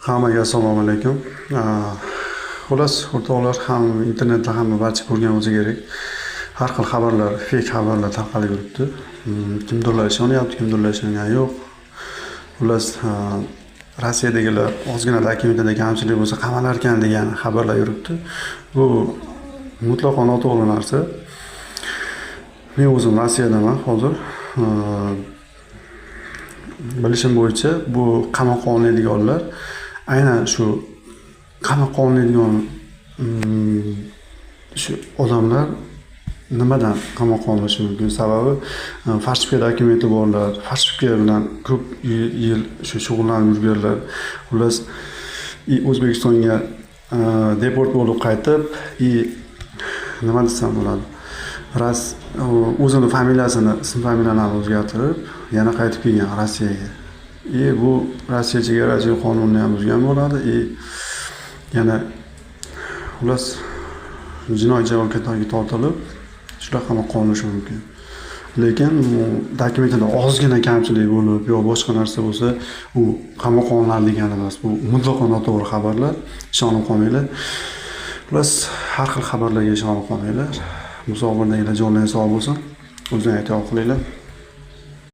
Hammaga assalomu alaykum. Xullas, o'rtoqlar, ham internetda hamma barcha ko'rgan bo'lsa kerak. Har xil xabarlar, fake xabarlar tarqalib yuribdi. Kimdirlar ishonyapti, kimdirlar ishongani yo'q. Xullas, Rossiyadagilar ozgina dokumentida kamchilik bo'lsa qamalarkan degan xabarlar yuribdi. Bu mutlaqo noto'g'ri narsa. Men o'zim Rossiyadaman hozir. Bilishim bo'yicha, bu qamoqqa olinadiganlar aynan shu qamoqqa olinadigan shu odamlar nimadan qamoqqa olinishi mumkin? Sababi фальшивка dokumenti borlar, фальшивка bilan ko'p yil shu shug'ullanib yurganlar. Xullas, и O'zbekistonga deport bo'lib qaytib, и nima desam bo'ladi? Ras o'zini familiyasini, ism familiyalarini o'zgartirib, yana qaytib kelgan Rossiyaga. И bu Rossiya chegarachilik qonunini ham buzgan bo'ladi и yana, xullas, jinoiy javobgarlikka tortilib, shular qamoqqa olinishi mumkin. Lekin dokumentida ozgina kamchilik bo'lib yo boshqa narsa bo'lsa, u qamoqqa olinadi degani emas. Bu mutlaqo noto'g'ri xabarlar. Ishonib qolmanglar. Xullas, har xil xabarlarga ishonib qolmanglar. Musofirdagilar jonlari sog' bo'lsin. O'zinglar ehtiyot qilinglar.